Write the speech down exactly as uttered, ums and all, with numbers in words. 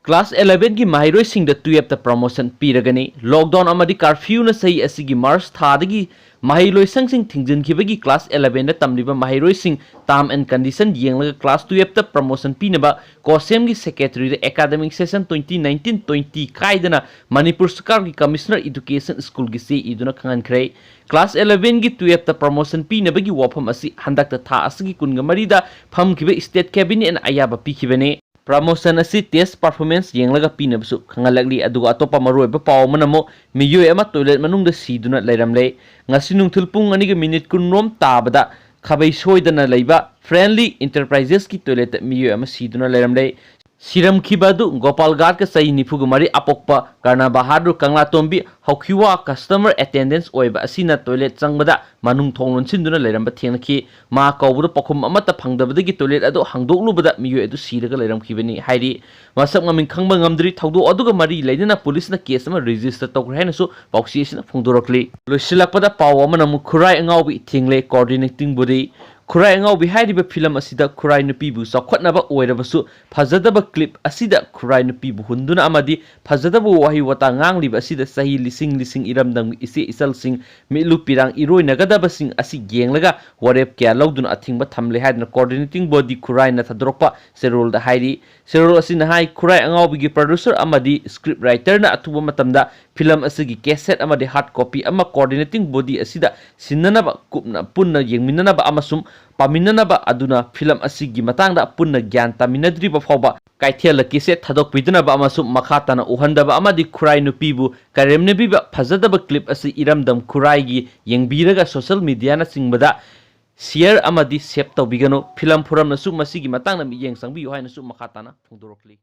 Class eleven ꯒꯤ ꯃꯍꯩꯔꯣꯏꯁꯤꯡꯗ twelve ꯇ promotion ꯄꯤꯔꯒꯅꯤ꯫ Lockdown ꯑꯃꯗꯤ curfew ꯅ ꯆꯍꯤ ꯑꯁꯤꯒꯤ March ꯊꯥꯗꯒꯤ ꯃꯍꯩ ꯂꯣꯏꯁꯪꯁꯤꯡ ꯊꯤꯡꯖꯤꯟꯈꯤꯕꯒꯤ class eleven ꯗ ꯇꯝꯂꯤꯕ ꯃꯍꯩꯔꯣꯏꯁꯤꯡ term and condition ꯌꯦꯡꯂꯒ class twelve ꯇ promotion ꯄꯤꯅꯕ COHSEM ꯒꯤ secretary ꯗ academic session twenty nineteen twenty ꯀꯥꯏꯗꯅ ꯃꯅꯤꯄꯨꯔ ꯁꯔꯀꯥꯔꯒꯤ Commissioner Education School ꯒꯤ ꯆꯦ ꯏꯗꯨꯅ ꯈꯪꯍꯟꯈ꯭ꯔꯦ꯫ Class eleven ꯒꯤ twelve ꯇ promotion ꯄꯤꯅꯕꯒꯤ ꯋꯥꯐꯝ ꯑꯁꯤ ꯍꯟꯗꯛꯇ ꯊꯥ ꯑꯁꯤꯒꯤ ꯀꯨꯟꯒ ꯃꯔꯤꯗ ꯐꯝꯈꯤꯕ state cabinet ꯅ ꯑꯌꯥꯕ ꯄꯤꯈꯤꯕꯅꯤ꯫ Promotion ꯑꯁꯤ test performance ꯌꯦꯡꯂꯒ ꯄꯤꯅꯕꯁꯨ ꯈꯪꯍꯜꯂꯛꯂꯤ꯫ ꯑꯗꯨꯒ ꯑꯇꯣꯞꯄ ꯃꯔꯨꯑꯣꯏꯕ ꯄꯥꯎ ꯑꯃꯅ ꯑꯃꯨꯛ ꯃꯤꯑꯣꯏ ꯑꯃ toilet ꯃꯅꯨꯡꯗ ꯁꯤꯗꯨꯅ ꯂꯩꯔꯝꯂꯦ꯫ ꯉꯁꯤ ꯅꯨꯡꯊꯤꯜ ꯄꯨꯡ ꯑꯅꯤꯒ minute ꯀꯨꯟ ꯔꯣꯝ ꯇꯥꯕꯗ ꯈꯥꯕꯩ ꯁꯣꯏꯗꯅ ꯂꯩꯕ Friendly Enterprises ꯀꯤ toilet ꯇ ꯃꯤꯑꯣꯏ ꯑꯃ ꯁꯤꯗꯨꯅ ꯂꯩꯔꯝꯂꯦ꯫ ꯁꯤꯔꯝꯈꯤꯕ ꯑꯗꯨ ꯒꯣꯄꯥꯜ ꯘꯥꯠꯀ ꯆꯍꯤ ꯅꯤꯐꯨꯒ ꯃꯔꯤ ꯑꯄꯣꯛꯄ ꯀꯔꯅ ꯕꯍꯥꯗꯨꯔ ꯀꯪꯂꯥꯇꯣꯝꯕꯤ ꯍꯧꯈꯤꯋꯥ customer attendance ꯑꯣꯏꯕ ꯑꯁꯤꯅ toilet ꯆꯪꯕꯗ ꯃꯅꯨꯡ ꯊꯣꯡ ꯂꯣꯟꯁꯤꯟꯗꯨꯅ ꯂꯩꯔꯝꯕ ꯊꯦꯡꯅꯈꯤ꯫ ꯃꯥ ꯀꯧꯕꯗ ꯄꯥꯎꯈꯨꯝ ꯑꯃꯠꯇ ꯐꯪꯗꯕꯗꯒꯤ toilet ꯑꯗꯨ ꯍꯥꯡꯗꯣꯛꯂꯨꯕꯗ ꯃꯤꯑꯣꯏ ꯑꯗꯨ ꯁꯤꯔꯒ ꯂꯩꯔꯝꯈꯤꯕꯅꯤ ꯍꯥꯏꯔꯤ꯫ ꯃꯁꯛ ꯃꯃꯤꯡ ꯈꯪꯕ ꯉꯝꯗ꯭ꯔꯤ꯫ ꯊꯧꯗꯣꯛ ꯑꯗꯨꯒ ꯃꯔꯤ ꯂꯩꯅꯅ ꯄꯨꯂꯤꯁꯅ case ꯑꯃ register ꯇꯧꯈ꯭ꯔꯦ ꯍꯥꯏꯅꯁꯨ ꯄꯥꯎꯆꯦ ꯑꯁꯤꯅ ꯐꯣꯡꯗꯣꯔꯛꯂꯤ꯫ ꯂꯣꯏꯁꯤꯜꯂꯛꯄꯗ ꯄꯥꯎ ꯑꯃꯅ ꯑꯃꯨꯛ ꯈꯨꯔꯥꯏ ꯑꯉꯥꯎꯕꯤ ꯊꯤꯡꯂꯦ coordinating body꯫ ꯈꯨꯔꯥꯏ ꯑꯉꯥꯎꯕꯤ ꯍꯥꯏꯔꯤꯕ film ꯑꯁꯤꯗ ꯈꯨꯔꯥꯏ ꯅꯨꯄꯤꯕꯨ ꯆꯥꯎꯈꯠꯅꯕ ꯑꯣꯏꯔꯕꯁꯨ ꯐꯖꯗꯕ clip ꯑꯁꯤꯗ ꯈꯨꯔꯥꯏ ꯅꯨꯄꯤꯕꯨ ꯍꯨꯟꯗꯨꯅ ꯑꯃꯗꯤ ꯐꯖꯗꯕ ꯋꯥꯍꯩ ꯋꯥꯇꯥ ꯉꯥꯡꯂꯤꯕ ꯑꯁꯤꯗ ꯆꯍꯤ ꯂꯤꯁꯤꯡ ꯂꯤꯁꯤꯡ ꯏꯔꯝꯗꯝꯒꯤ ꯏꯆꯦ ꯏꯆꯜꯁꯤꯡ ꯃꯤꯠꯂꯨ ꯄꯤꯔꯥꯡ ꯏꯔꯣꯏꯅꯒꯗꯕꯁꯤꯡ ꯑꯁꯤ ꯌꯦꯡꯂꯒ ꯋꯥꯔꯦꯞ ꯀꯌꯥ ꯂꯧꯗꯨꯅ ꯑꯊꯤꯡꯕ ꯊꯝꯂꯦ ꯍꯥꯏꯗꯨꯅ coordinating body ꯈꯨꯔꯥꯏꯅ ꯊꯥꯗꯣꯔꯛꯄ ꯆꯦꯔꯣꯜꯗ ꯍꯥꯏꯔꯤ꯫ ꯆꯦꯔꯣꯜ ꯑꯁꯤꯅ ꯍꯥꯏ, ꯈꯨꯔꯥꯏ ꯑꯉꯥꯎꯕꯤꯒꯤ producer ꯑꯃꯗꯤ script writer ꯅ ꯑꯊꯨꯕ ꯃꯇꯝꯗ film ꯑꯁꯤꯒꯤ cassette ꯑꯃꯗꯤ hard copy ꯑꯃ coordinating body ꯑꯁꯤꯗ ꯁꯤꯟꯅꯅꯕ, ꯀꯨꯞꯅ ꯄꯨꯟꯅ ꯌꯦꯡꯃꯤꯟꯅꯅꯕ ꯑꯃꯁꯨꯡ ꯄꯥꯃꯤꯟꯅꯅꯕ ꯑꯗꯨꯅ film ꯑꯁꯤꯒꯤ ꯃꯇꯥꯡꯗ ꯄꯨꯟꯅ ꯒ꯭ꯌꯥꯟ ꯇꯥꯃꯤꯟꯅꯗ꯭ꯔꯤꯕ ꯐꯥꯎꯕ ꯀꯩꯊꯦꯜꯗ cassette ꯊꯥꯗꯣꯛꯄꯤꯗꯅꯕ ꯑꯃꯁꯨꯡ ꯃꯈꯥ ꯇꯥꯅ ꯎꯍꯟꯗꯕ ꯑꯃꯗꯤ ꯈꯨꯔꯥꯏ ꯅꯨꯄꯤꯕꯨ ꯀꯔꯦꯝꯅꯕꯤꯕ ꯐꯖꯗꯕ clip ꯑꯁꯤ ꯏꯔꯝꯗꯝ ꯈꯨꯔꯥꯏꯒꯤ ꯌꯦꯡꯕꯤꯔꯒ social media ꯅꯆꯤꯡꯕꯗ share ꯑꯃꯗꯤ save ꯇꯧꯕꯤꯒꯅꯨ꯫ Film forum ꯅꯁꯨ ꯃꯁꯤꯒꯤ ꯃꯇꯥꯡꯗ ꯃꯤꯠꯌꯦꯡ ꯆꯪꯕꯤꯌꯨ ꯍꯥꯏꯅꯁꯨ ꯃꯈꯥ ꯇꯥꯅ ꯐꯣꯡꯗꯣꯔꯛꯂꯤ꯫